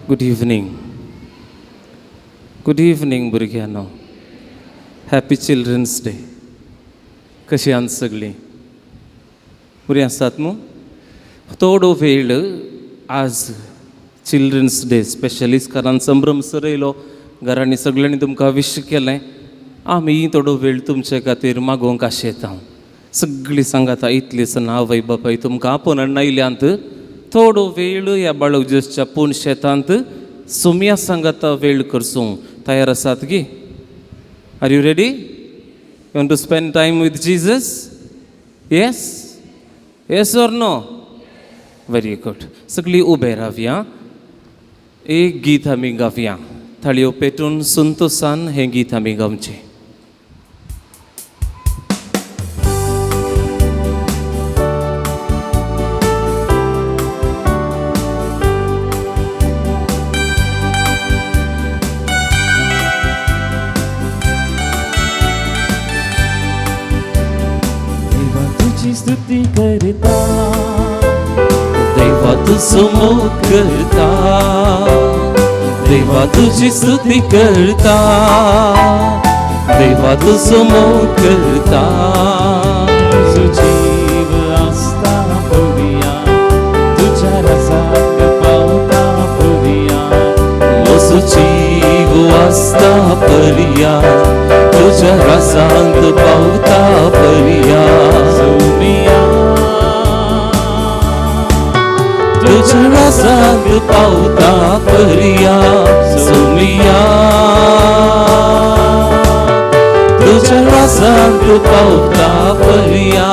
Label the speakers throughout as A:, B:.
A: Good evening. Good evening भुरग्यांनो. Happy children's day. कशी आहात सगळीं? बरीं आसात मू? थोडो वेळ आज चिल्ड्रन्स डे स्पेशली कारण संभ्रम सरयलो घरांनी सगळ्यांनी तुमकां विश केलें. आमी थोडो वेळ तुमचे खातीर मागोवंक आशेता. सगळीं सांगाता इतलीच आवय बापाय तुमकां आपोवन आयल्यांत. थोडो वेळ ह्या बाळक जेजूच्या पूण शेतांत सोम्या सांगाता वेळ करसूं तयार आसात गी? Are you ready? You want to spend time with Jesus? Yes? Yes or no? Very good. सगळीं उबे रावया. एक गीत आमी गावया. थाळयो पेटून संतोसान हें गीत आमी गावचें.
B: स्तुती करता
A: देवा तुझो मोग करता, देवा तुझी स्तुती करता, देवा तुझो मोग करता.
B: तुझो जीव आसता पळोवया, तुझ्या रसाक पावता पळोवया.
A: म्हजो जीव आसता पळोवया, तुझ्या रसांत पावता पळोवया.
B: सोमिया
A: तुझ्या रसांत पावता पळोवया. सोमिया तुझ्या रसांत पावता पळोवया.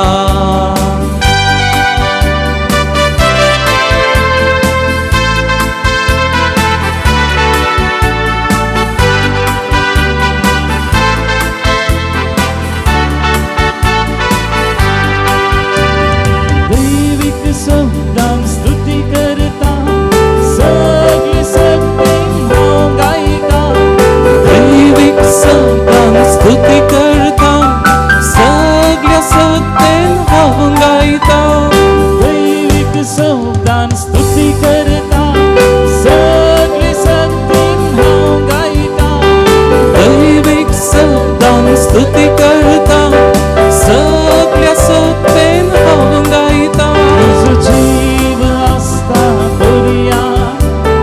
B: दैविक शब्दान स्तुती करता, सगळे सगळे हांव गायता.
A: दैविक शब्दान स्तुती करता, सगळ्या सत्तेन हांव गायता.
B: दैविक शब्दान स्तुती करता, सगळे सगळे हांव गायता.
A: दैविक शब्दान स्तुती करता, सगळ्या सत्तेन हांव गायता.
B: तुजो जीव आसता पळोवया,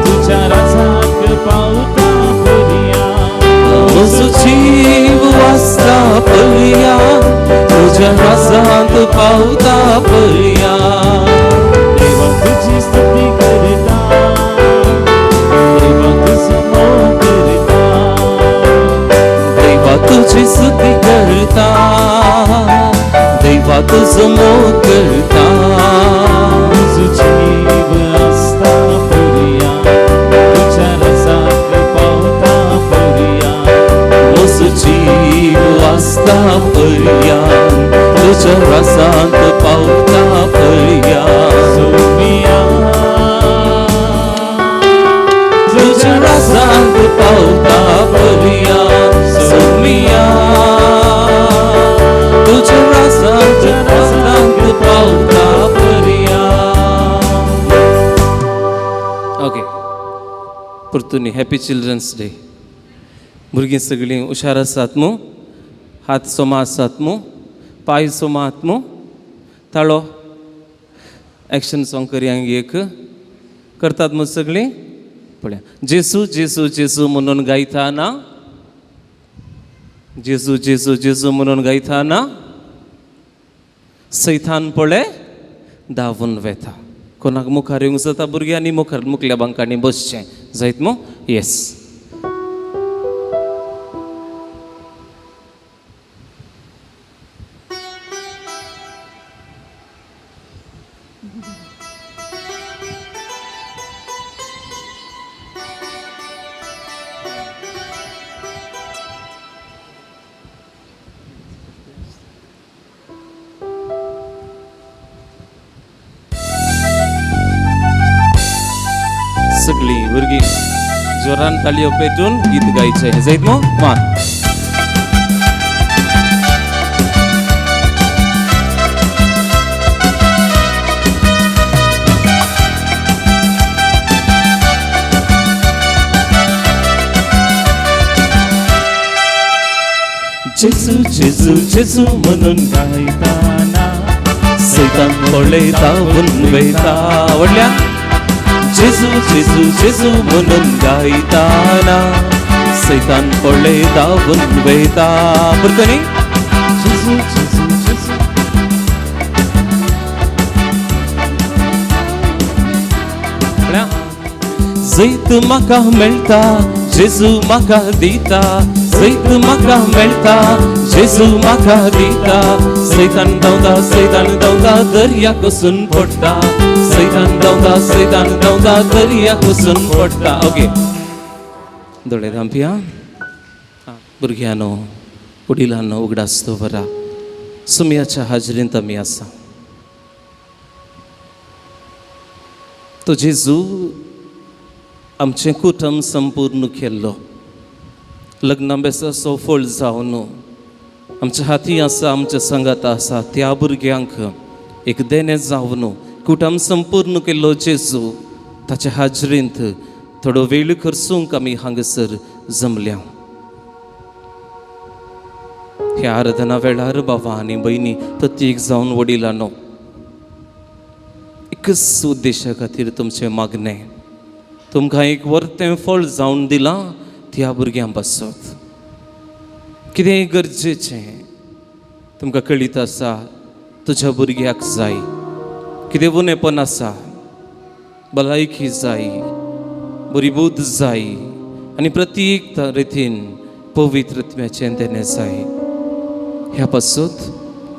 B: तुज्या राजाक पावता पळोवया.
A: म्हजो जीव आसता पळोवया, तुज्या रसांत पावता पळोवया.
B: देवा तुजी स्तुती करता, देवा तुजो मोग करता.
A: देवा तुजी स्तुती करता, देवा तुजो मोग करता.
B: तुजो जीव आसता पळोवया, तुज्या रसाक पावता पळोवया.
A: म्हजो जीव आसता पळोवया, तुज्या रसांत पावता पळोवया.
B: सोमिया
A: तुज्या रसांत पावता पळोवया. सोमिया तुज्या रसांत रसांत पावता पळोवया. ओके, परतून हॅपी चिल्ड्रन्स डे. भुरगीं सगळीं हुशार आसात मू? हात सोमा आसात मू? पांय सोमा आहात मू? ताळो एक्शन सॉंग करया एक. करतात मू सगळीं? पळया. जेसू जेसू जेसू म्हणून गायता ना? जेसू जेसू जेसू म्हणून गायता ना? सैतान पळय धांवून वेता. कोणाक मुखार येवंक जाता भुरग्यांनी मुखार मुखल्या बांकांनी बसचें जायत मू? येस. सगळीं भुरगीं जोरान ताळयो पेटून गीत गायचें जायत मू? मान.
B: जेजू जेजू जेजू म्हणून गायताना
A: सैतान पळयता वयता. व्हडल्या जेजू जेजू जेजू म्हणून गायताना सैतान पळयता वयता. परतनी
B: जेजू जेजू जेजू
A: जैत म्हाका मेळटा जेजू म्हाका दिता, जैत म्हाका मेळटा जेजू म्हाका दिता. सैतान धांवता सैतान धांवता दर्या कसून पडटा, सैतान धांवता सैतान धांवता दर्या कसून पडटा. ओके दोळे धांपया. भुरग्यांनो वडिलांनो उगडास दवरा सुमयाच्या हाजरींत आमी आसा. तो जेजू आमचें कुटुंब संपूर्ण केल्लो, लग्ना बेसा सफळ जावन आमच्या हाती आसा, आमच्या सांगात आसा त्या भुरग्यांक एक देणें जावन कुटुंब संपूर्ण केल्लो जेजू ताच्या हाजरींत थोडो वेळ खर्चूंक आमी हांगासर जमल्या. ह्या आराधना वेळार बाबा आनी भयणी प्रत्येक जावन वडिलांनो एकच उद्देशा खातीर तुमचें मागणें, तुमकां एक वर्तें फळ जावन दिलां त्या भुरग्यां पासत कितेंय गरजेचें तुमकां कळीत आसा, तुज्या भुरग्याक जाय कितें उणेपण आसा, भलायकी जाय, बरी बुद्द जाय आनी प्रत्येक रितीन पवित्र आत्म्याचें देणें जाय. ह्या पासत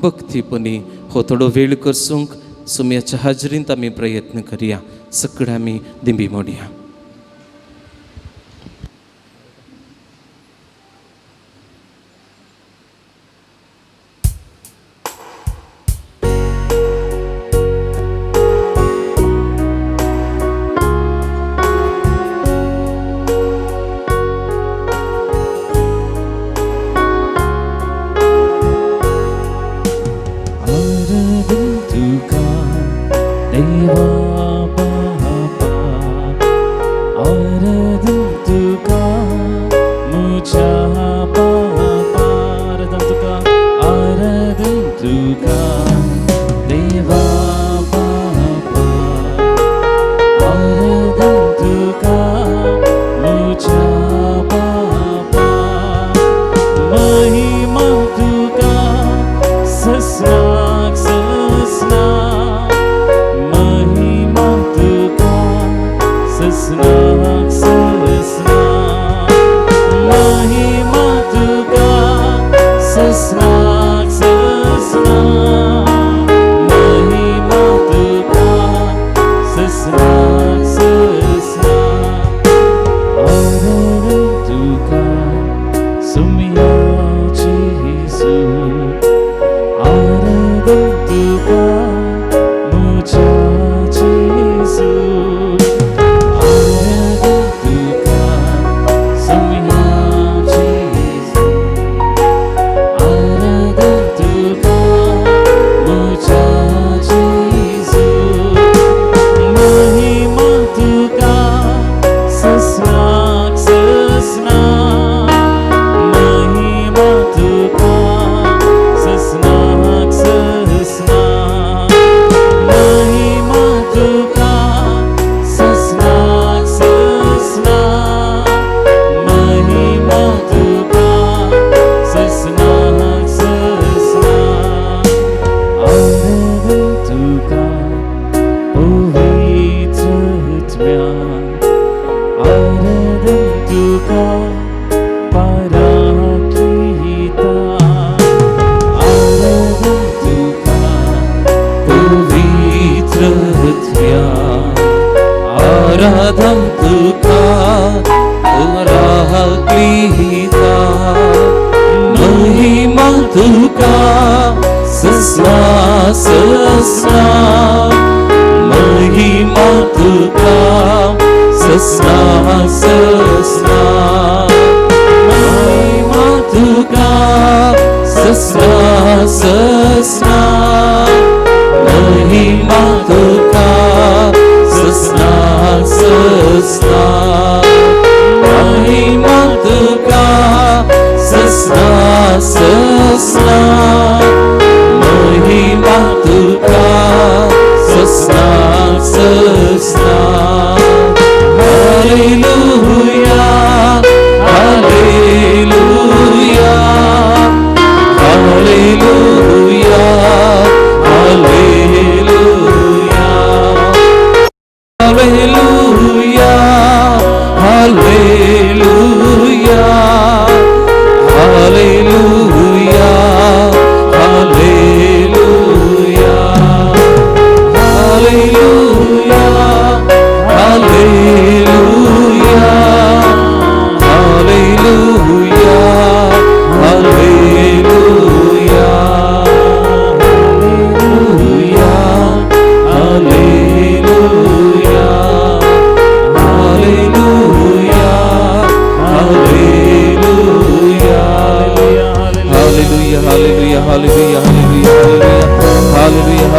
A: भक्तीपणी हो थोडो वेळ करसूंक सुम्याच्या हाजरींत आमी प्रयत्न करया. सगळे आमी दिंबी मोडया.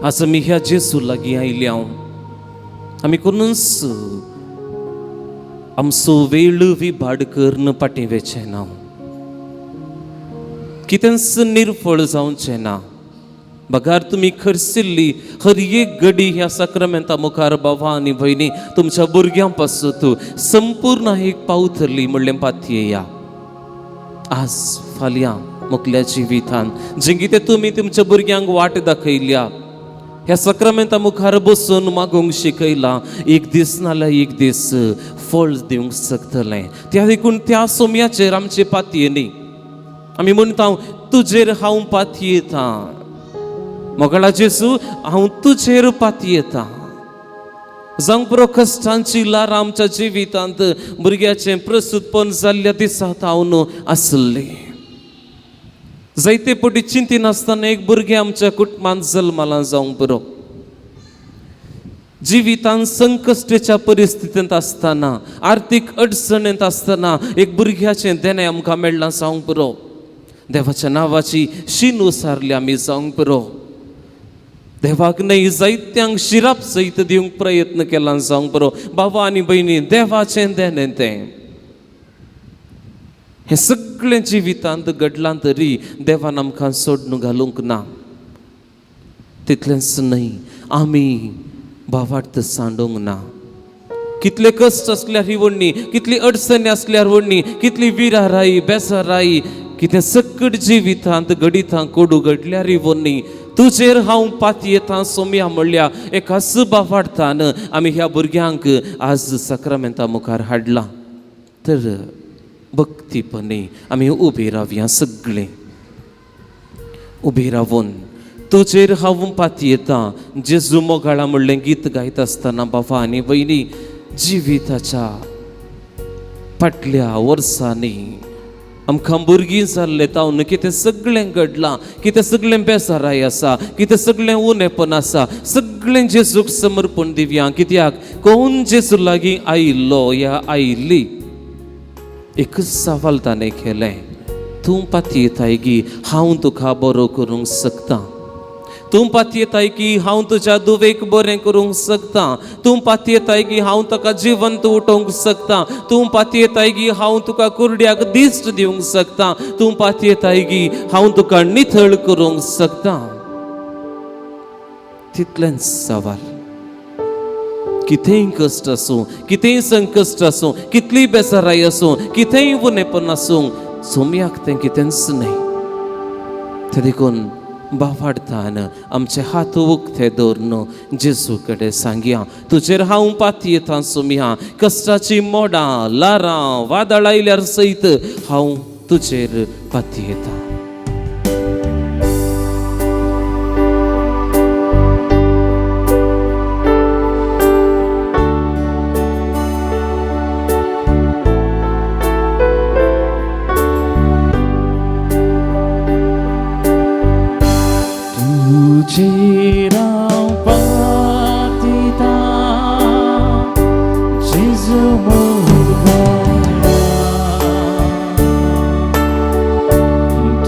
A: आज आमी ह्या जेजू लागीं आयल्या. आमी कोणूच आमचो वेळ विभाड करून फाटीं वेचें ना, कितेंच निर्फळ जावचें ना. बगार तुमी खर्चिल्ली हर एक घडी ह्या साक्रामेंता मुखार बाबा आनी भयणी तुमच्या भुरग्यां पासत संपूर्ण एक पावतली म्हणलें पातयेया. आज फाल्यां मुखल्या जिवितान जें कितें तुमी तुमच्या भुरग्यांक वाट दाखयल्या, ह्या साक्रामेंता मुखार बसून मागूंक शिकयलां, एक दीस नाल्यार एक दीस फळ दिवंक शकतलें. त्या देखून त्या सोम्याचेर आमचे पातयेनी आमी म्हणटा, तुजेर हांव पातयेतां मोगाळा जेजू, हांव तुजेर पातयेतां. जावंक पुरो कश्टांची ल्हारां आमच्या जिवितांत भुरग्याचें प्रसूतपण जाल्ल्या दिसा हांव आसलें. जायते पटी चिंतिनासतना एक भुरगें आमच्या कुटुंबांत जल्माला जावंक पुरो. जिवितांत संकश्टेच्या परिस्थितींत आसतना, आर्थीक अडचणेंत आसतना एक भुरग्याचें देणें आमकां मेळ्ळां जावंक पुरो. देवाच्या नांवाची शीन उसारली आमी जावंक पुरो. देवाक न्हय जायत्यांक शिराप सयत दिवंक प्रयत्न केला जावंक पुरो. बाबा आनी भयणी, देवाचें देणें तें. हें सगळें जिवितांत घडलां तरी देवान आमकां सोडून घालूंक ना. तितलेंच न्हय, आमी भावार्थ सांडूंक ना. कितले कश्ट आसल्यार ही व्हडणी, कितली अडचणी आसल्यार व्हडणी, कितली विराराई बेजाराई, कितें सकट जिवितांत घडितां कोडू घडल्यार ही व्हडणी, तुजेर हांव पातयेतां सोम्या म्हणल्या एका सुबावार्थान आमी ह्या भुरग्यांक आज साक्रामेंता मुखार हाडलां. तर भक्तीपणी आमी उबी रावया, सगळीं उबी रावून तुजेर हांव पातयेतां जेजू मोगाळा म्हणलें गीत गायत आसतना बाबा आनी भयणी, जिविताच्या फाटल्या वर्सांनी आमकां भुरगीं जाल्ले तावन कितें सगळें घडलां, कितें सगळें बेजाराय आसा, कितें सगळें उणेपण आसा, सगळें जेजूक समर्पण दिवया. कित्याक कोण जेजू लागीं आयिल्लो या आयिल्ली, एकच सवाल ताणें केलें, तूं पातयेताय की हांव तुका बरो करूंक शकतां, तूं पातयेताय की हांव तुज्या दुवेक बरें करूंक शकतां, तूं पातयेताय की हांव ताका जिवंत उठोवंक शकतां, तूं पातयेताय की हांव तुका कुरड्याक दिश्ट दिवंक शकतां, तूं पातयेताय की हांव तुका निथळ करूंक शकतां. तितलेंच सवाल. कितेंय कश्ट आसूं, कितेंय संकश्ट आसूं, कितलीय बेजाराय आसूं, कितेंय उणेपण आसूं, सोम्याक तें कितेंच न्हय. तें देखून बावार्थान आमचे हात उक्ते दवरून जेजू कडेन सांगया, तुजेर हांव पातयेतां सोम्या, कश्टाची मोडां ल्हारां वादळ आयल्यार सयत हांव तुजेर पातयेतां.
B: तुजेर हांव पातयेतां जेजू मोगाळा,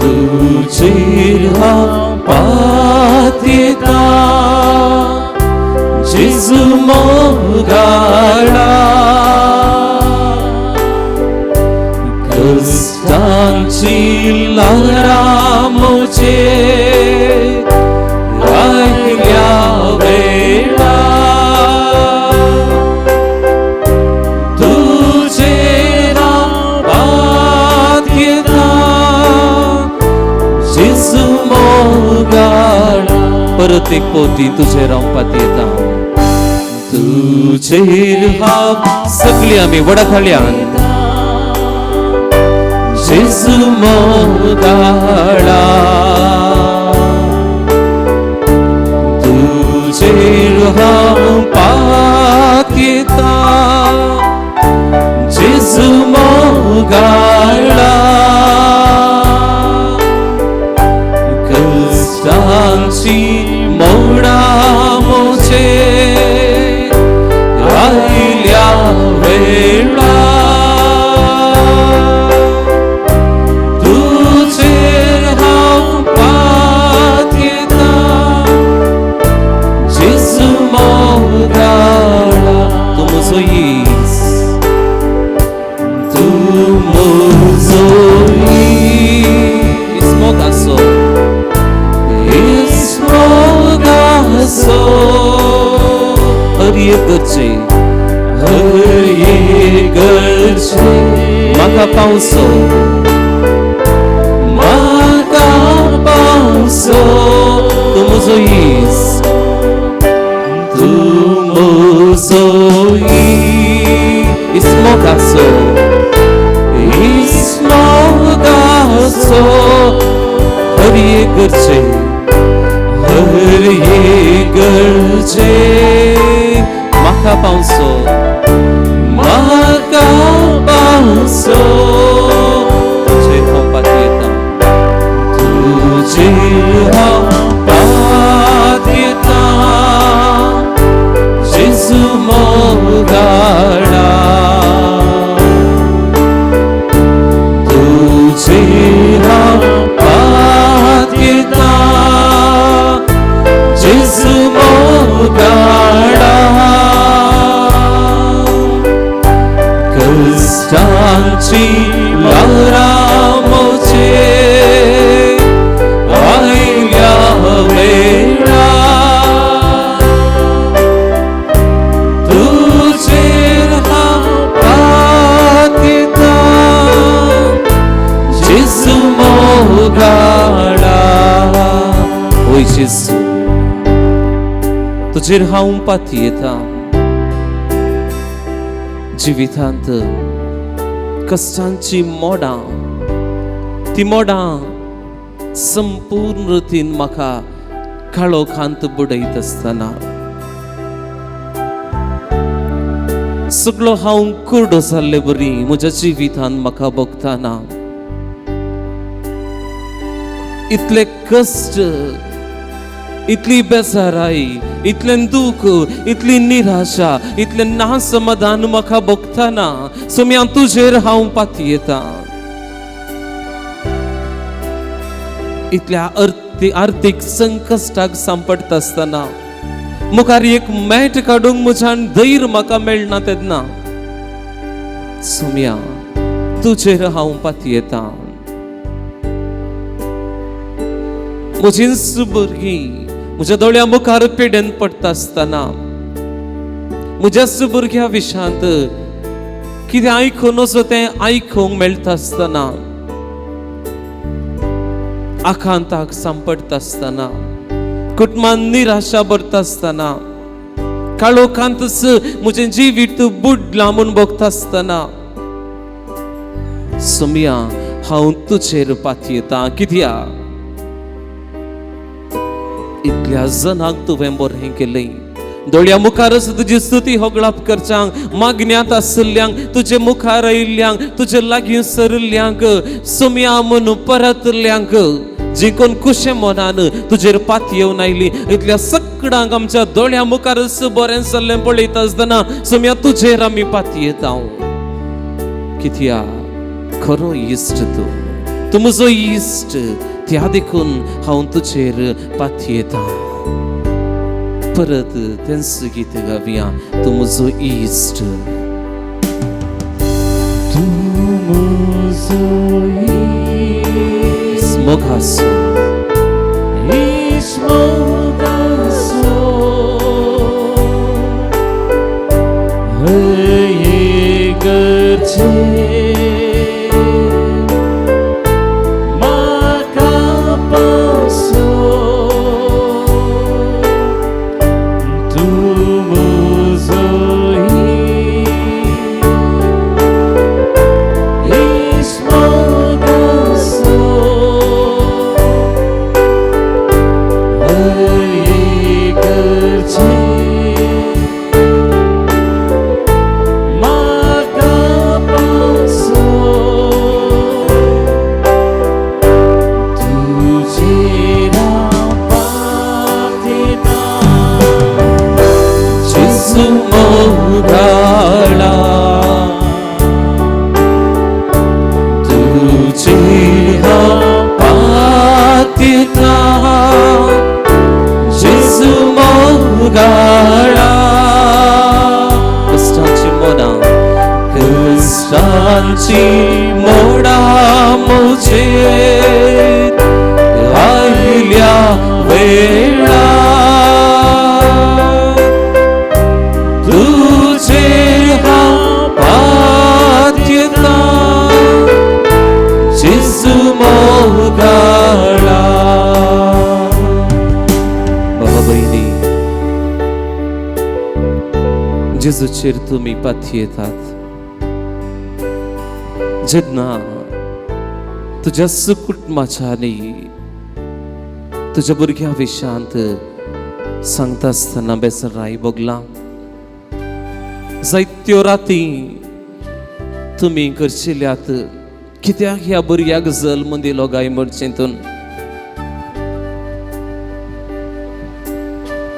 A: तुजेर हांव पातयेतां जेजू मोगाळा, कश्टांची ल्हारां म्हजेर आयल्या वेळा, तुजेर हांव पातयेतां जेजू मोगाळा. परत एक पवटी तुजेर हांव पातयेतां, तुजेर हांव, सगळीं आमी व्हडा थाळयान, जेजू मोगाळा, तुजेर हांव पातयेतां जेजू मोगाळा, कश्टांची मोडां म्हजेर आयल्या वेळा, तुजेर हांव पातयेतां मोगासो हर एक गरजे हर एक गरजे म्हाका पावसो म्हाका पावसो तूं म्हजो इश्ट तूं म्हजो इश्ट मोगासो इश्ट मोगासो हर एक गरजे हर एक गरजे म्हाका पावसो म्हाका पावसो तुजेर हांव पातयेता तुजेर हांव पातयेता जेजू मोगाळा तुजेर हांव पातयेता जेजू मोगाळा कश्टांची ल्हारां म्हजेर आयल्या वेळार तुजेर हांव पातयेता जेजू मोगाळा ओय जेजू तुजेर हांव पातयेता जिवितांत कश्टांची मोडां ती मोडां संपूर्ण रितीन म्हाका काळोखांत बुडयत आसतना सगळो हांव कुरडो जाल्ले बरी म्हज्या जिवितांत म्हाका भोगतना इतले कश्ट इतली बेजाराय इतलें दुख इतली निराशा इतलें नासमाधान म्हाका भोगतना सोम्या तुजेर हांव पातयेता इतल्या आर्थीक संकश्टाक सांपडटा आसतना मुखार एक मॅट काडूंक म्हज्यान धैर्य म्हाका मेळना तेन्ना सोम्या तुजेर हांव पातयेता म्हजींच भुरगीं म्हज्या दोळ्या मुखार पिडेन पडटा आसतना म्हज्याच भुरग्या विशांत कितें आयकून असो तें आयकूंक मेळटा आसतना आकांताक सांपडटा आसतना कुटुंबान निराशा भरता आसतना काळोखांतच म्हजें जिवीत बुडलां म्हूण भोगता आसतना सोम्या हांव तुजेर पातयेता कित्याक इतल्या जनांक तुवें बरें केलें दोळ्या मुखारच तुजी स्तुती होगळाप करच्यांक मागण्यांत आशिल्ल्यांक तुजे मुखार आयिल्ल्यांक तुजे लागीं सरिल्ल्यांक सोम्या म्हूण परतल्ल्यांक जी कोण खुशे मनान तुजेर पातयेवन आयली इतल्या सगळ्यांक आमच्या दोळ्या मुखारच बरें जाल्लें पळयता आसतना सोम्या तुजेर आमी पातयेता कित्याक खरो इश्ट तूं तूं म्हजो इश्ट त्या देखून हांव तुजेर पातयेता परत तेंच गीत गावया तूं म्हजो इश्ट
B: तूं म्हजो इश्ट
A: मोगासो
B: इश्ट मोगासो हर एक गरजे म्हाका पावसो तूं म्हजो इश्ट मोगासो हर एक गरजे म्हाका पावसो तुजेर हांव पातयेता
A: जेजू मोगाळा तुजेर हांव पातयेता जेजू मोगाळा कश्टांची मोडां कश्टांची मोडां म्हजेर आयल्या वेळार जेजूचेर तुमी पातयेतात जेन्ना तुज्या कुटुंबाच्या आनी तुज्या भुरग्यां विशांत सांगता आसतना बेसराय भोगलां. जायत्यो राती तुमी करशिल्यात कित्याक ह्या भुरग्याक जल्म दिलो काय म्हण चिंतून.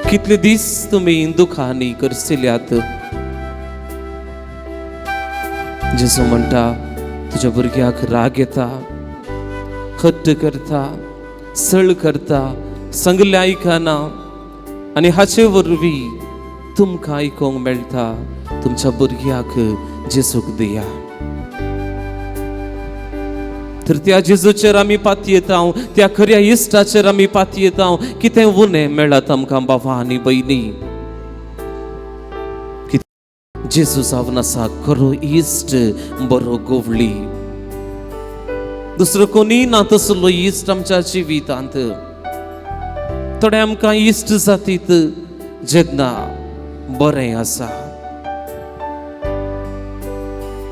A: कितले दीस तुमी दुखांनी करशिल्यात. जेजू म्हणटा तुज्या भुरग्याक राग येता, हट्ट करता, सळ करता, सांगलें आयकना आनी हाचे वरवीं तुमकां आयकूंक मेळटा तुमच्या भुरग्याक जेजूक दिया. तर त्या जेजूचेर आमी पातयेता, त्या खऱ्या इश्टाचेर आमी पातयेता. कितें उणें मेळत आमकां बाबा आनी भयणी. जेजू जावन आसा खरो इश्ट, बरो गोवळी. दुसरो कोणीय ना तसलो इश्ट आमच्या जिवितांत. थोडे आमकां इश्ट जातीत जेन्ना बरें आसा,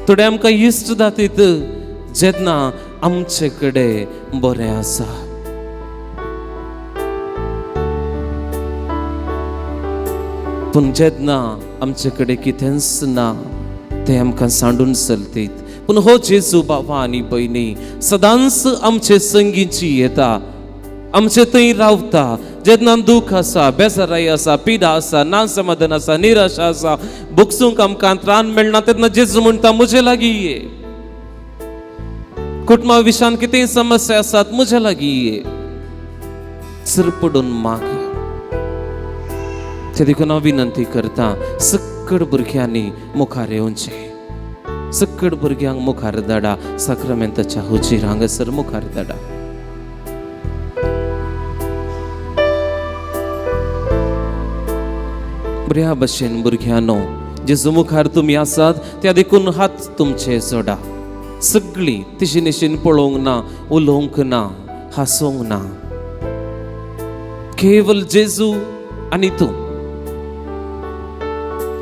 A: थोडे आमकां इश्ट जातीत जेन्ना आमचे कडेन बरें आसा. पूण जेन्ना आमचे कडेन कितेंच ना ते आमकां सांडून चलतीत. पूण हो जेजू बाबा आनी भयणी सदांच आमचे संगीची येता, आमचे थंय रावता. जेन्ना दूख आसा, बेजाराय आसा, पिडा आसा, ना समाधान आसा, निराशा आसा, भोगसूंक आमकां त्राण मेळना तेन्ना जेजू म्हणटा म्हजे लागीं ये. कुटुंबा विशान कितेंय समस्या आसात म्हज्या लागीं ये, चरपडून माग. ते देखून हांव विनंती करता सक्कड भुरग्यांनी मुखार येवचें, सक्कड भुरग्यांक मुखार धाडा, साक्रामेंताच्या हुजीर हांगासर मुखार धाडा. बऱ्या भशेन भुरग्यांनो जेजू मुखार तुमी आसात त्या देखून हात तुमचे जोडा. सगळीं तिशी निशीन पळोवंक ना, उलोवंक ना, हांसूंक ना, केवल जेजू आनी तूं.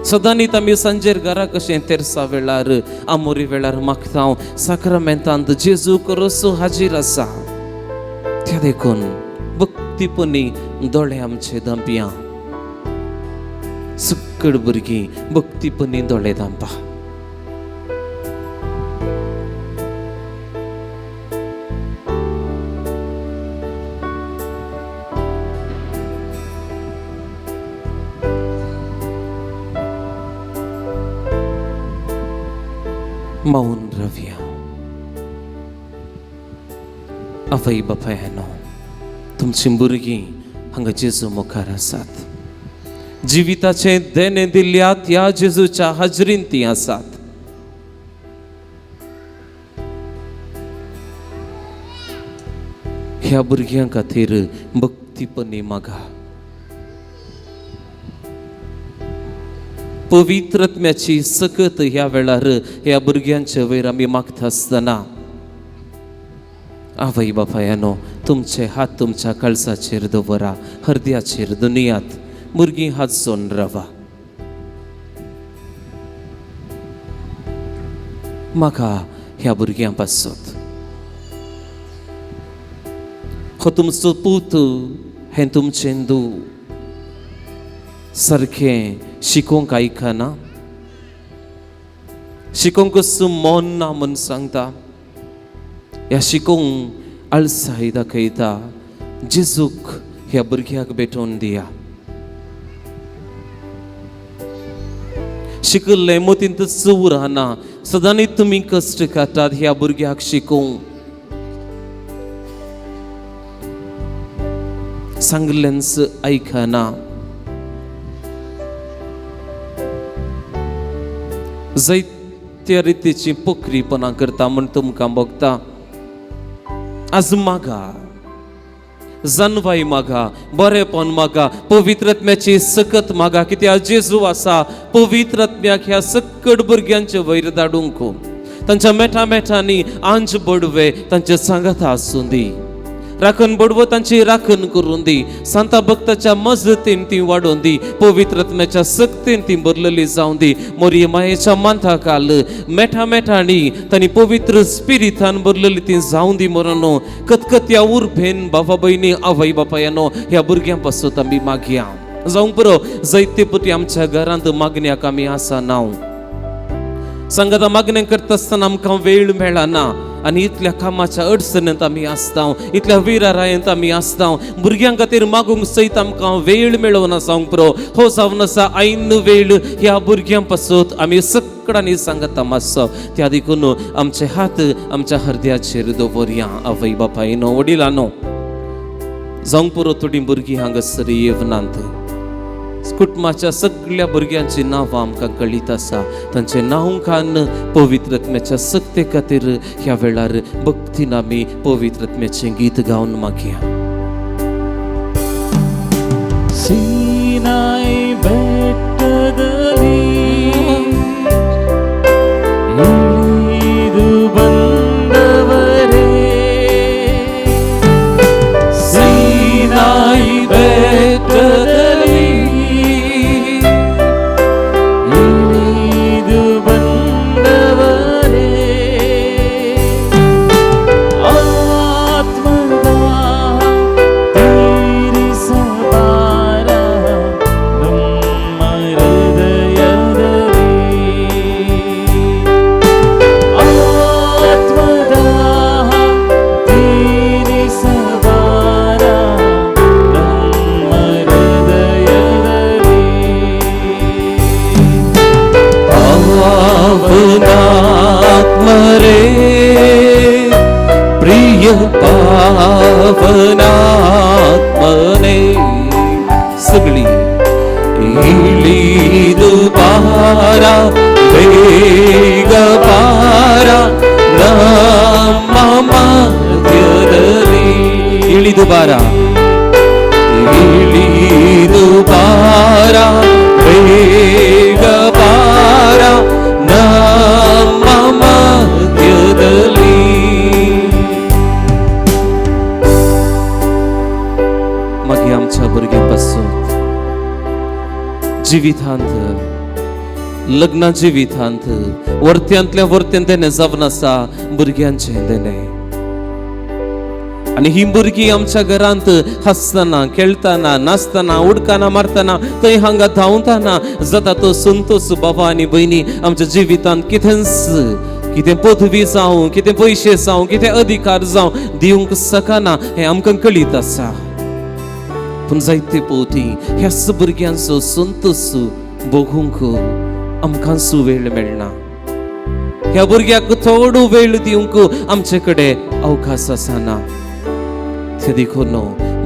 A: सदांनीत आमी सांजेर घरा कशें तेरसा वेळार, आमोरी वेळार मागता साक्रामेंतांत जेजू करोसो हाजीर आसा. त्या देखून भक्तीपणी दोळे आमचे धांपया. सक्कड भुरगीं भक्तीपणी दोळे धांपा. मौन रवया. आवय बापायनो तुमची भुरगीं हांगा जेजू मुखार आसात. जिविताचें देणें दिल्यात ह्या जेजूच्या हाजरीन तीं आसात. ह्या भुरग्यां खातीर भक्तीपणी मागा. पवित्र आत्म्याची सकत ह्या वेळार ह्या भुरग्यांच्या वयर आमी मागता आसतना आवय बापायानो तुमचे हात तुमच्या कळसाचेर दवरा, हरद्याचेर दुनियात भुरगीं हात जोडून रावा. म्हाका ह्या भुरग्यां पासत हो तुमचो पूत, हें तुमचें धूव सारकें शिकोवंक आयकना, शिकोवंक मन ना म्हूण सांगता. ह्या शिकोवंक आळसाय दाखयता. जेजूक ह्या भुरग्याक भेटोवन दिया. शिकल्लें मतींतच उरना. सदांनी तुमी कश्ट काडटात ह्या भुरग्याक शिकोवंक. सांगलेंच आयकना. जायत्या रितीची पोखरीपणां करता म्हूण तुमकां भोगता. आज मागा, जानवाय मागा, बरेपण मागा, पवित्र आत्म्याची सकत मागा. कित्याक जेजू आसा पवित्र आत्म्याक ह्या सक्कड भुरग्यांचे वयर धाडूंक. तांच्या मेठा मेठांनी आंज बडवे तांचे सांगाता आसूं दी. राखण बडवतांची राखण करून दी, सांता भक्ताच्या मजतीन ती वाडोवन दी, पवित्र आत्म्याच्या सक्तीन ती भरलेली जावन दी. मोरये मायेच्या मांथा काल मेठा मेठांनी तांणी पवित्र स्पिरितान भरलेली ती जावन दी. मोरानो कतकत्या उर्भेन बाबा भयणी आवय बापायानो ह्या भुरग्यां पासत आमी मागया. जावंक पुरो जायते पुटी आमच्या घरांत मागण्याक आमी आसा नांव सांगाता मागणें करता आसतना आमकां वेळ मेळना आनी इतल्या कामाच्या अडचणींत आमी आसता, इतल्या विरारायेंत आमी आसता, भुरग्यां खातीर मागूंक सयत आमकां वेळ मेळना. जावंक पुरो हो जावन आसा ऐन वेळ ह्या भुरग्यां पासत आमी सगळ्यांनी सांगता मातसो. त्या देखून आमचे हात आमच्या हृदयाचेर दवरया. आवय बापायनो वडिलांनो, जावंक पुरो थोडीं भुरगीं हांगासर येवनात. कुटुंबाच्या सगळ्या भुरग्यांची नांवां आमकां कळीत आसा, तांचें नांव कान पवित्र आत्म्याच्या सक्ते खातीर ह्या वेळार भक्तीन आमी पवित्र आत्म्याचें गीत गावन मागया.
B: सीनाय ಬೆಟ್ಟದಲ್ಲಿ ಇಳಿದು ಬಂದವರೇ, ಸೀನಾಯಿ ಬೆಟ್ಟದಲ್ಲಿ ಇಳಿದು ಬಂದವರೇ, ಆತ್ಮದ ತೀರಿಸಬಾರ ನಮ್ಮ ಹೃದಯದಲ್ಲಿ, ಆತ್ಮದ ತೀರಿಸಬಾರ ನಮ್ಮ ಹೃದಯದಲ್ಲಿ.
A: ಪಾವನಾತ್ಮರೇ ಪ್ರಿಯ ಪಾವನಾತ್ಮನೇ, ಸಗಳಿ ಇಳಿದು ಬಾರ ಬೇಗ ಬಾರ ನಮ್ಮ ಮಧ್ಯದಲ್ಲಿ. ಇಳಿದು ಬಾರ, ಇಳಿದು ಬಾರ ಬೇಗ ಬಾರ ನಮ್ಮ ಮಧ್ಯದಲ್ಲಿ. मागीर आमच्या भुरग्यां पासून जिवितांत, लग्ना जिवितांत, वर्त्यांतल्या वर्त्यान देणें जावन आसा भुरग्यांचें देणें. आनी ही भुरगीं आमच्या घरांत हांसतना, खेळटना, नाचतना, उडकाना मारतना, थंय हांगा धांवतना जाता तो संतोष. बाबा आनी भयणी, आमच्या जिवितांत कितेंच, कितें पदवी जावं, कितें पयशे जावं, कितें अधिकार जावं दिवंक शकना हें आमकां कळीत आसा. पूण जायते पवटी ह्याच भुरग्यांचो संतोष बघूंक आमकां वेळ मेळना. ह्या भुरग्याक थोडो वेळ दिवंक आमचे कडेन अवकाश आसना. ते देखून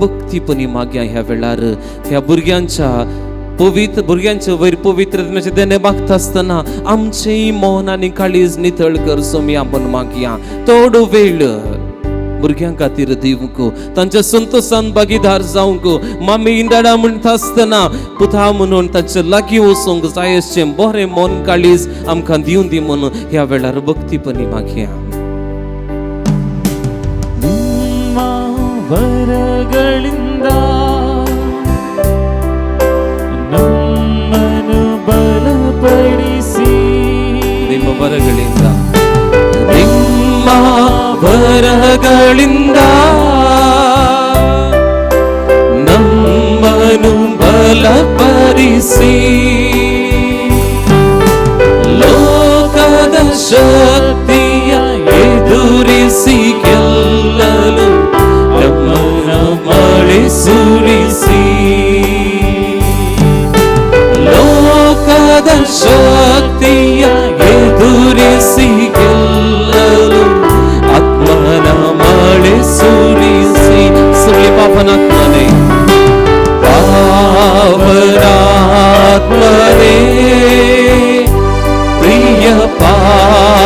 A: भक्तीपणी मागया ह्या वेळार ह्या भुरग्यांच्या पवित्र भुरग्यांच्या वयर पवित्र देणें मागता आसतना आमचेंय मन आनी काळीज नितळ कर सोमी आपूण मागया. थोडो वेळ भुरग्यां खातीर दिवंक, तांच्या संतोषान भागीदार जावंक, मामी डाडा म्हणटा आसतना पुता म्हणून तांचे लागीं वचूंक जाय अशें बरें मन काळीज आमकां दिवन दी म्हणून ह्या वेळार भक्तीपणी मागया.
B: ನಿಮ್ಮ ವರಗಳಿಂದ ನಮ್ಮನ್ನು ಬಲಪಡಿಸಿ,
A: ನಿಮ್ಮ ವರಗಳಿಂದ, ನಿಮ್ಮ ವರಗಳಿಂದ ನಮ್ಮನ್ನು ಬಲಪಡಿಸಿ, ಲೋಕದ ಶಕ್ತಿಯ ಎದುರಿಸಿ ಗೆಲ್ಲಲು ನಮ್ಮನ್ನು ಮಳೆ ಸುರಿಸಿ, ಲೋಕದ ಶಕ್ತಿಯ ಎದುರಿಸಿ ಗೆಲ್ಲಲು ಆತ್ಮನ ಮಳೆ ಸುರಿಸಿ. ಸುಳಿ ಪಾಪನಾತ್ಮನೇ, ಪಾವನಾತ್ಮನೇ ಪ್ರಿಯ ಪಾವನಾತ್ಮನೇ,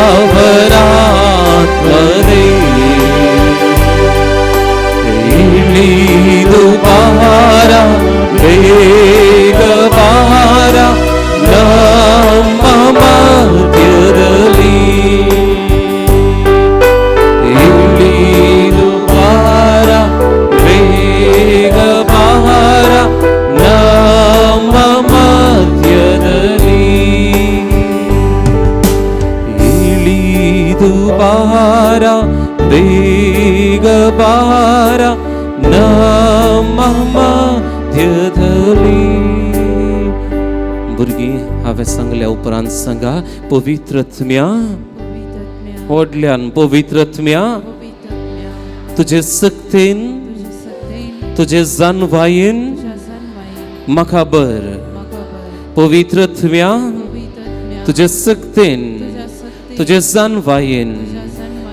A: ಇಳಿದು ಬಾರ ಬೇಗ ಬಾರ ನಮ್ಮ ಮಧ್ಯದಲ್ಲಿ, ಇಳಿದು ಬಾರ भुरगीं हांवें सांगल्या उपरांत सांगा पवित्रत्म्या, व्हडल्यान पवित्रत्म्या, तुजे सक्तेन तुजे जानवायेन म्हाका बर. पवित्रत्म्या तुजे सक्तेन तुजे जानवायेन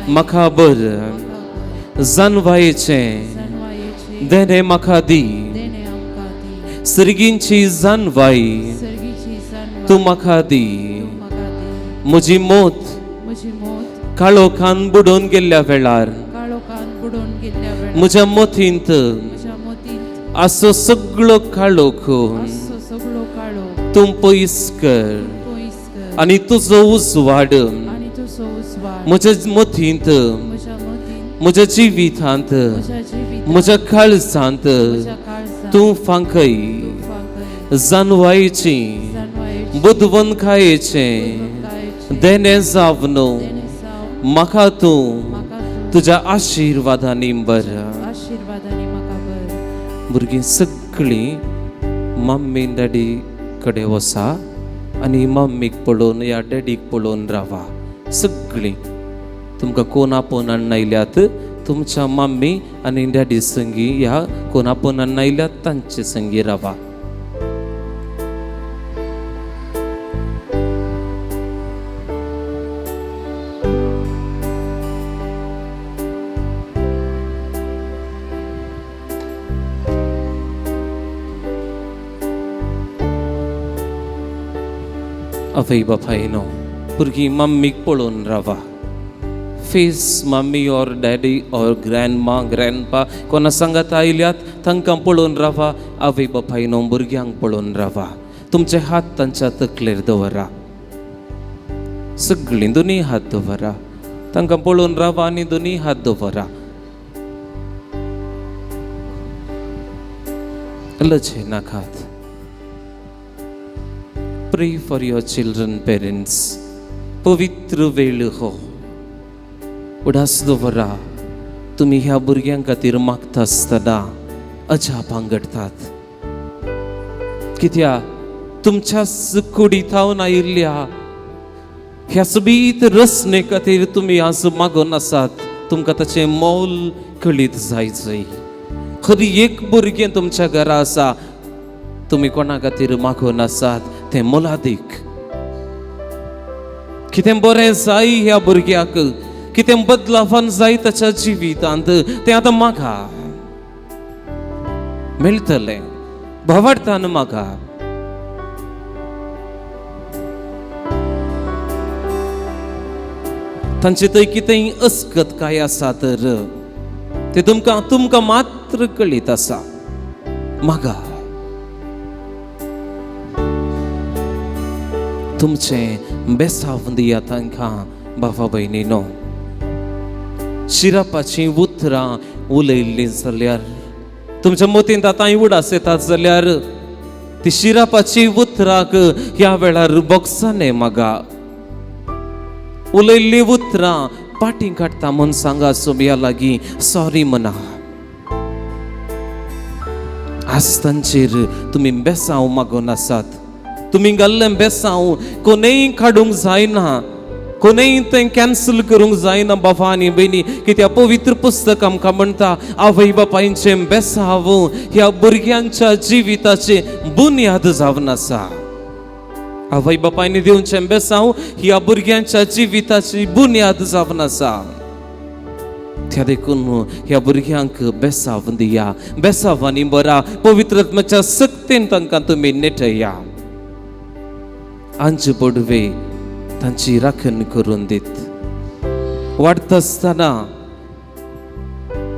A: म्हाका बर. जानवायेचें देणें म्हाका दी, सर्गींची जानवाय तूं म्हाका दी. म्हजी मोत काळोखान बुडोवन गेल्ल्या वेळार म्हज्या मोतींत आसो सगळो काळोख तूं पयस कर आनी तुजो उजवाड म्हज्या मोतींत म्हज्या जिवितांत म्हज्या काळजांत तूं फांकय. जानवायेची बुदवंतकायेचें देणें जावन म्हाका तूं तुज्या आशिर्वादांनी बर. भुरगीं सगळीं मम्मी डॅडी कडेन वसा आनी मम्मीक पळोवन या डॅडीक पळोवन रावा. सगळीं तुमकां कोण आपोवन हाडून आयल्यात तुमच्या मम्मी आनी डॅडी संगी ह्या कोण आपोवन हाडून आयल्यात तांचे संगी रावा. आवय बापायनो भुरगीं मम्मीक पळोवन रावा. Face mummy or daddy or grandma grandpa कोणा सांगात आयल्यात तांकां पळोवन रावा. आवय बापायनो भुरग्यांक पळोवन रावा. तुमचे हात तांच्या तकलेर दवरा, सगळीं दोनूय हात दवरा, तांकां पळोवन रावा आनी दोनूय हात दवरा. लजे नाकात. Pray for your children, parents. पवित्र वेळ हो. उडास दवरा तुमी ह्या भुरग्यां खातीर मागता आसतना अजापां घडटात. कित्याक तुमच्याच कुडीथावन आयिल्ल्या ह्या सोबीत रचने खातीर तुमी आज मागून आसात. तुमकां ताचें मोल कळीत जायचय. खरी एक भुरगें तुमच्या घरा आसा, तुमी कोणा खातीर मागून आसात तें मोलादीक. कितें बरें जाय ह्या भुरग्याक, कितें बदलावान जाय ताच्या जिवितांत, तें आतां मागा मेळटलें. भावार्थान मागा. तांचे थंय कितेंय अस्कत काय आसा तर तें तुमकां तुमकां मात्र कळीत आसा. मागा. तुमचें बेसांव दिया तांकां बाबा भयणीनो. शिरापाचीं उतरां उलयल्लीं जाल्यार तुमच्या मतींत आतां उडास येतात जाल्यार ती शिरापाची उतराक ह्या वेळार बोगसाने मागा. उलयल्लीं उतरां पाटी काडटा म्हूण सांगा सोम्या लागीं सॉरी म्हणा. आज तांचेर तुमी बेसांव मागून आसात. तुमी घाल्लें बेसांव कोणेय काडूंक जायना, कोणेय तें कॅन्सल करूंक जायना बाबा आनी भयणी. कित्याक पवित्र पुस्तक आमकां म्हणटा आवय बापायचें बेसांव ह्या भुरग्यांच्या जिविताचे बुन्याद जावन आसा. आवय बापायनी दिवचें बेसांव ह्या भुरग्यांच्या जिविताची बुन्याद जावन आसा. त्या देखून ह्या भुरग्यांक बेसांव दिया, बेसांवांनी बरा पवित्र आत्म्याच्या सक्तेन तांकां तुमी नेटया. आंज पडवे तांची राखण करून दीत. वाडटा आसतना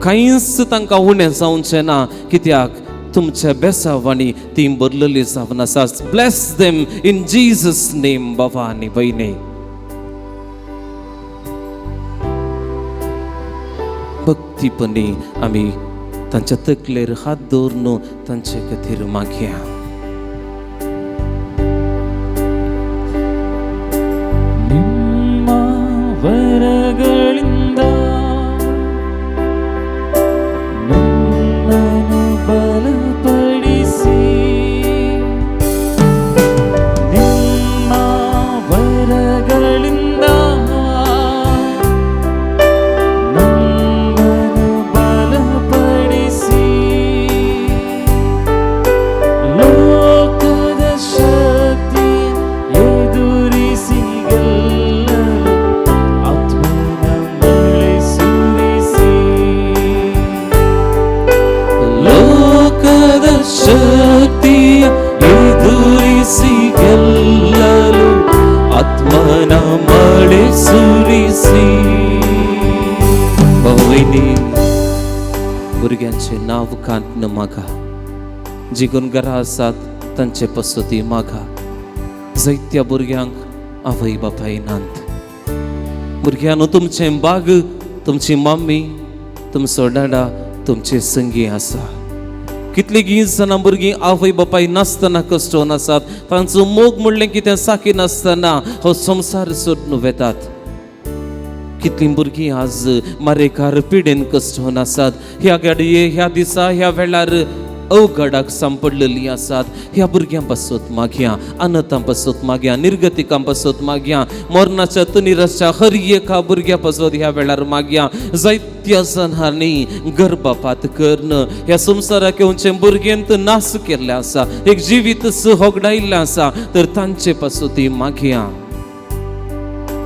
A: कांयच तांकां उणें जावचें ना, कित्याक तुमच्या बेसांवांनी ती बरलेली जावन आसा. Bless them in Jesus name. बाबा आनी भयणी, भक्तीपणी आमी तांच्या तकलेर हात दवरून तांचे खातीर मागया.
B: ನಿಮ್ಮ ವರಗಳಿಂದ ನನ್ನನ್ನು ಬಲಪಡಿಸಿ,
A: भुरग्यांचें नांव कांत मागा, जी गुणगरां आसात तांचे पसती मागा. जायत्या भुरग्यांक आवय बापाय नात. भुरग्यांनो, तुमचें बाग, तुमची मम्मी, तुमचो डाडा तुमचे संगी आसा. कितलीं जाणां भुरगीं आवय बापाय नासतना कश्टोवन आसात. तांचो मोग म्हणलें कितें साकी नासतना हो संवसार सोडून वेतात. कितलीं भुरगीं आज मारेकार पिडेन कश्टोवन आसात. ह्या गाडये ह्या दिसा ह्या वेळार अवघडाक सांपडलेलीं आसात. ह्या भुरग्यां पासत मागया, अनतां पासत मागया, निर्गतिकां पासत मागया, मरणाच्या तनिराच्या हर एका भुरग्या पासत ह्या वेळार मागया. जायत्या जाणांनी गर्भपात करून ह्या संवसाराक येवचें भुरगेंत नास केल्लें आसा, एक जिवीत होगडायिल्लें आसा, तर तांचे पासत मागया.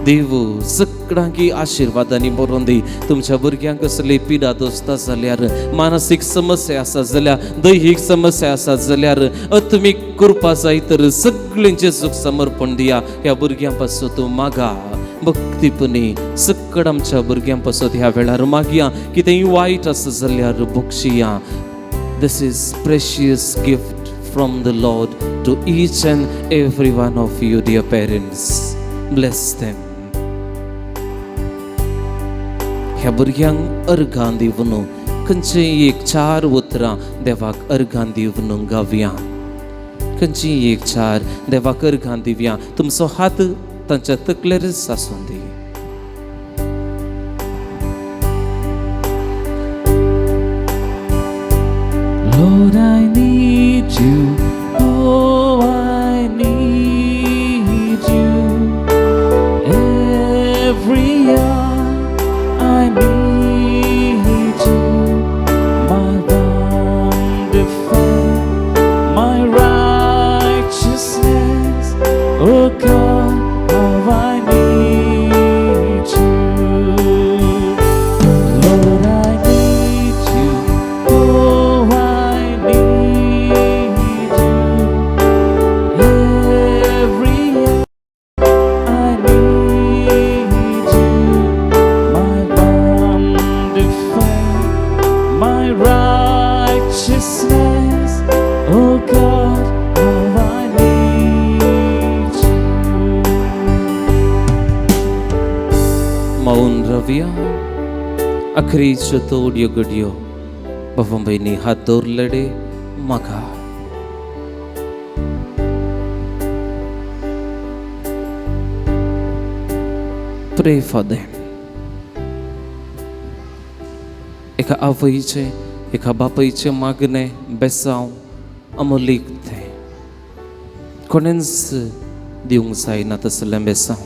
A: देव सगळ्यांकी आशिर्वादांनी भरून दी. तुमच्या भुरग्यांक कसली पिडा दोसता जाल्यार, मानसीक समस्या आसा जाल्यार, दैहीक समस्या आसा जाल्यार, आत्मीक कृपा जाय तर सगळ्यांचें सुख समर्पण दिया. ह्या भुरग्यां पासत मागा भक्तीपणी. सगळ्या आमच्या भुरग्यां पासत ह्या वेळार मागया. कितेंय वायट आसा जाल्यार बक्षिया. This is precious gift from the Lord to each and every one of you, dear parents. Bless them. ह्या भुरग्यांक अर्घां दिवन खंयचीय एक चार उतरां देवाक अर्घां दिवन गावया. खंयचीय एक चार देवाक अर्घां दिवया. तुमचो हात तांच्या तकलेरच आसूं दी.
B: Lord, I need you. Oh, I need you. Every hour I need you. My one defense, my righteousness. Oh God, how I need you. Lord, I need you. Oh, I need you. Every hour I need you. My one defense, my righteousness. Oh God, how I need you.
A: मौन रवया. अखरीच्यो थोड्यो घडयो बाबा भयणी हात दवरलेडे म्हाका. Pray for them. एका आवयचें एका बापायचें मागणें बेसांव अमोलीक तें कोणेंच दिवंक जायना तसलें बेसांव.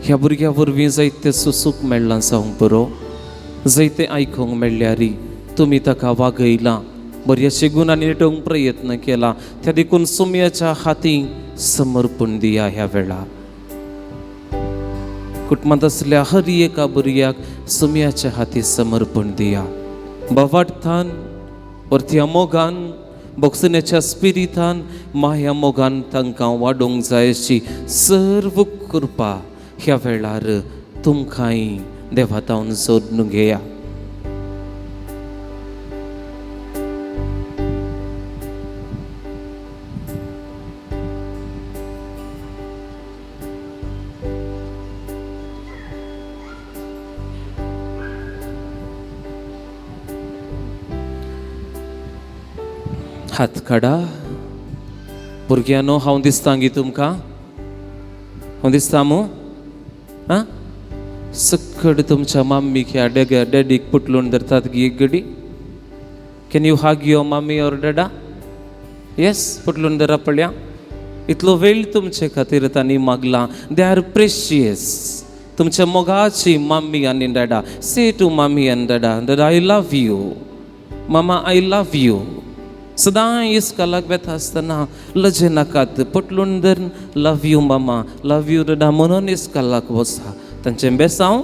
A: ह्या भुरग्या वरवीं जायतें सुसूक मेळ्ळां जावंक बरो, जायतें आयकूंक मेळ्ळ्यारी तुमी ताका वागयलां, बऱ्याचे गुणांनी नेटोवंक प्रयत्न केला. त्या देखून सोम्याच्या हाती समर्पण दिया. ह्या वेळार कुटुंबांत आसल्या हर एका भुरग्याक सोम्याच्या हाती समर्पण दिया. भावार्थान परत्या मोगान भोगसण्याच्या स्पिरितान माया मोगान तांकां वाडोवंक जाय अशी सर्व कृपा ह्या वेळार तुमकांय देवा तावन सोदून घेया. हात काडा भुरग्यांनो. हांव दिसता गी तुमकां? हांव दिसता मू? आं, सकड तुमच्या मम्मीक ह्या डॅडीक पुटलून धरतात गी एक गडी. Can you hug your mummy or dada? Yes, पुटलून धरा पळया. इतलो वेळ तुमचे खातीर तांणी मागला. They are precious. तुमच्या मोगाची मम्मी आनी dada. Say to mummy and dada, dada I love you, mama I love you. सदां इस्कॉलाक वेता आसतना लजे नाकात, पटलून धर love you mama, love you dada म्हणून इस्कॉलाक वचा. तांचें बेसांव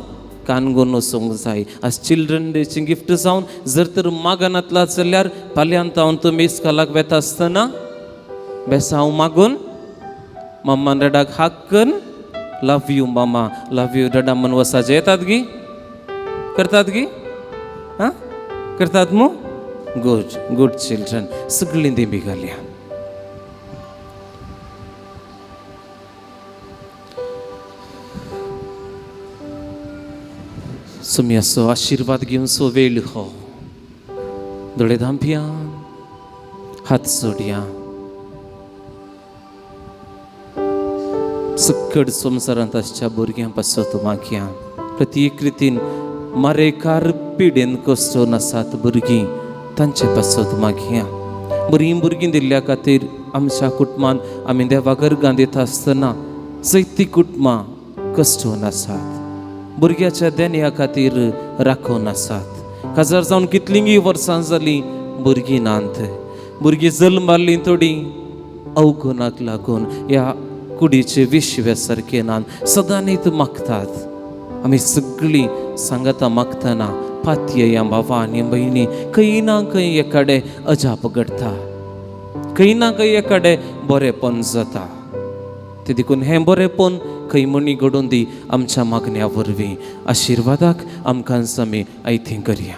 A: कानगोन वचूंक जाय. आज चिल्ड्रन डेची गिफ्ट जावन जर तर मागनातला जाल्यार फाल्यांत हांव तुमी इस्कॉलाक वेता आसतना बेसांव मागून मम्मा डडाक हाक करून love you mama, love you dada म्हूण वसाचे येतात गी? करतात की? आं, करतात मू? गुड गुड चिल्ड्रन, सगळीं दिंबी घालया. सुम्याचो आशिर्वाद घेवचो वेळ हो. दोळे धांपया, हात जोडया. सक्कड संवसारांत आसच्या भुरग्यां पासत मागया. प्रत्येक रितीन मारेकार पिडेन कश्टोन आसात भुरगीं, तांचे पासत मागया. बरीं भुरगीं दिल्ल्या खातीर आमच्या कुटुंबान आमी देवा गर्गांत येता आसतना जायतीं कुटुंबां कश्टोन आसात, भुरग्याच्या देण्या खातीर राखून आसात. काजार जावन कितलींगी वर्सां जालीं भुरगीं नात, भुरगीं जल्माल्लीं थोडीं अवगुणाक लागून ह्या कुडीचे विश्व्या सारके नात, सदांनीत मागतात. आमी सगळीं सांगाता मागतना पातयेया भावा आनी भयणी, खंय ना खंय एकाडे अजाप घडटा, खंय ना खंय एकाडे बरेंपण जाता. ते देखून हें बरेंपण खंय म्हणी घडोवन दी आमच्या मागण्या वरवीं. आशिर्वादाक आमकां आमी आयतें करया.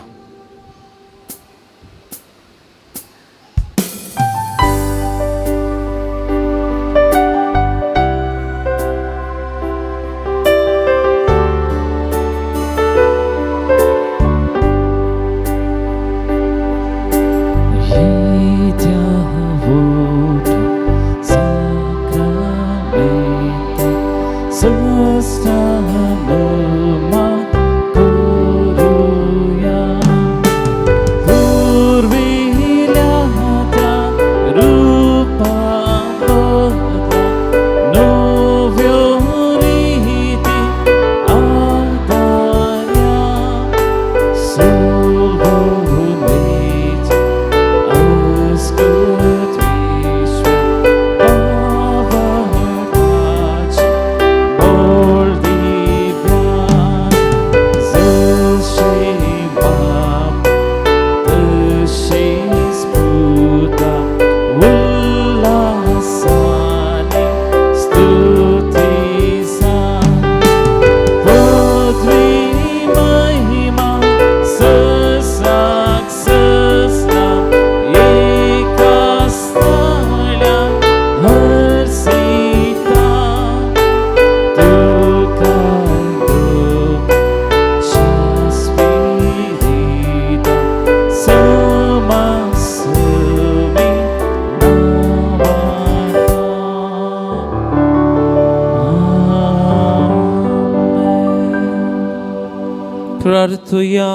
A: प्रार्थुया.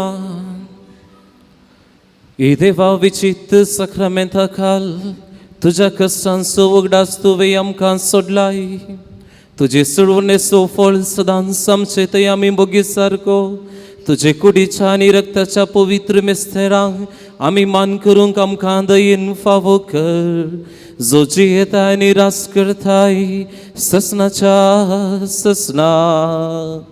A: ए देवा विचित्र साक्रामेंता खाल तुज्या कश्टांचो उगडास तुवें आमकां सोडलाय. तुजे सुडवणेचो फळ सदांच आमचे थंय आमी बोगी सारको तुजे कुडीच्या आनी रक्ताच्या पवित्र मिस्तेरांक आमी मान करूंक आमकां दयेन फावो कर, जो जियेता आनी रास करताय ससनाच्या ससनाक.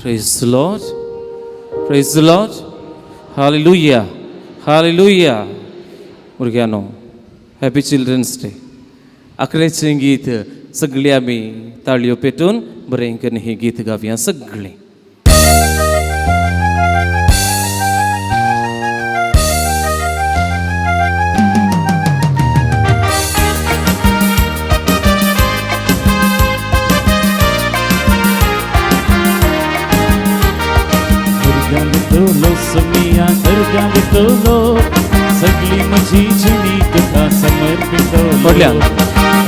A: Praise the Lord. Praise the Lord. Hallelujah. Hallelujah. भुरग्यांनो, हॅपी चिल्ड्रन्स डे. आकरेचें गीत सगळीं आमी ताळयो पेटून बरें करून हें गीत गावया सगळीं.
B: सगळी म्हजी जिणी तुका समर्पितलो.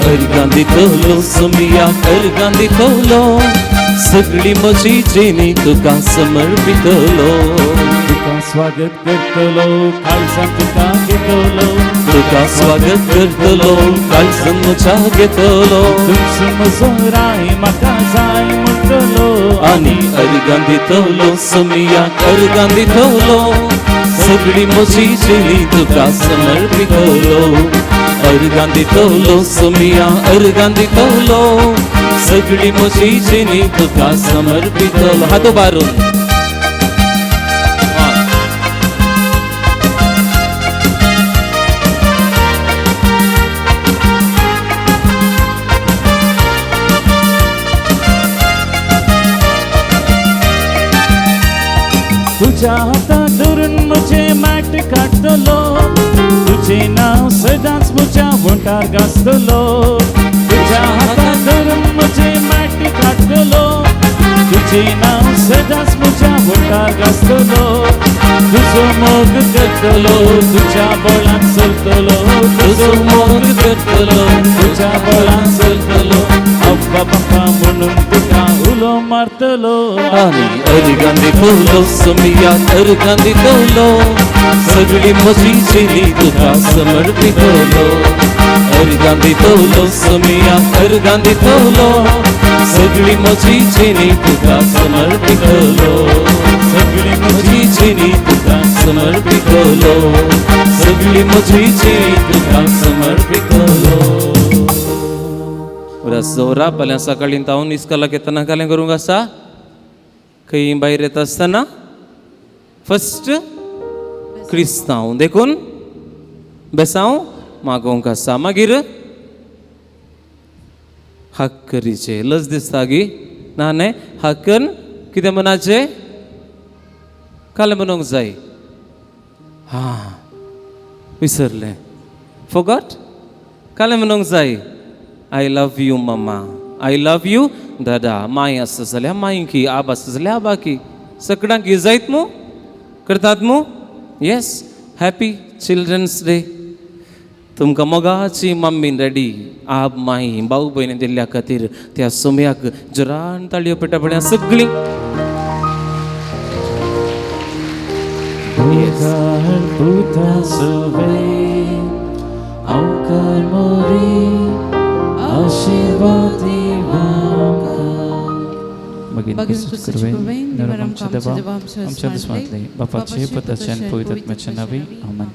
A: अर्गां दितलो सोमिया, अर्गां दितलो, सगळी म्हजी जिणी तुका समर्पितलो.
B: तुका स्वागत करतलो काळजान तुका घेतलो.
A: तुका स्वागत करतलो काळजान म्हज्या घेतलो.
B: तूंच म्हजो राय म्हाका जाय म्हणटलो.
A: आनी अर्गां दितलो सोमियाक अर्गां दितलो. सगळी म्हजी जिणी तुका समर्पितलो. अर्गां दितलो सोमिया अर्गां दितलो. सगळी म्हजी जिणी तुका समर्पितलो. हात उबारून
B: तुझ्या हाताक धरून म्हजें माट काडटलो. तुजें नांव सदांच म्हज्या वोंठार गाजतलो. तुझ्या हाताक धरून म्हजें माट काडटलो. तुजें नांव सदांच म्हज्या वोंठार गाजतलो. तुजो मोग करतलो तुज्या बळान चलतलो.
A: तुजो मोग करतलो
B: तुज्या बळान चलतलो. अब्बा बाप्पा म्हणून तुका उलो मारतलो.
A: आनी अर्गां दितलो सोमियाक अर्गां दितलो. सगळी म्हजी जिणी तुका समर्पितलो. अर्गां दितलो सोमियाक अर्गां दितलो. सगळी म्हजी जिणी तुका समर्पितलो.
B: सगळी
A: म्हजी जिणी तुका समर्पितलो. सगळी म्हजी जिणी तुका समर्पितलो. जोरा फाल्यां सकाळीं तावन इस्कोलाक येतना कालें करूंक आसा. खंय भायर येता आसतना फस्ट क्रिस्तांव देखून बेसांव मागोवंक आसा. मागीर हक्करीचे लज दिसता गी ना न्हय. हक्कन कितें म्हणाचें कालें म्हणूंक जाय. हां विसरलें फोगट. कालें म्हणूंक जाय. I love you mama, I love you दादा. माय आसा जाल्यार मायकी, आब आसा जाल्यार आबाकी. सगळ्यांक जायत मू करतात मू. Yes, happy children's day. तुमकां मोगाची मम्मी डॅडी आब माई भाऊ भयणी दिल्ल्या खातीर त्या सोम्याक जोरान ताळयो पेटा पळया सगळीं.
B: आमच्या दुस्मांतले बापाचे पुताचे आनी पवित्र आत्म्याच्या नांवी आमेन.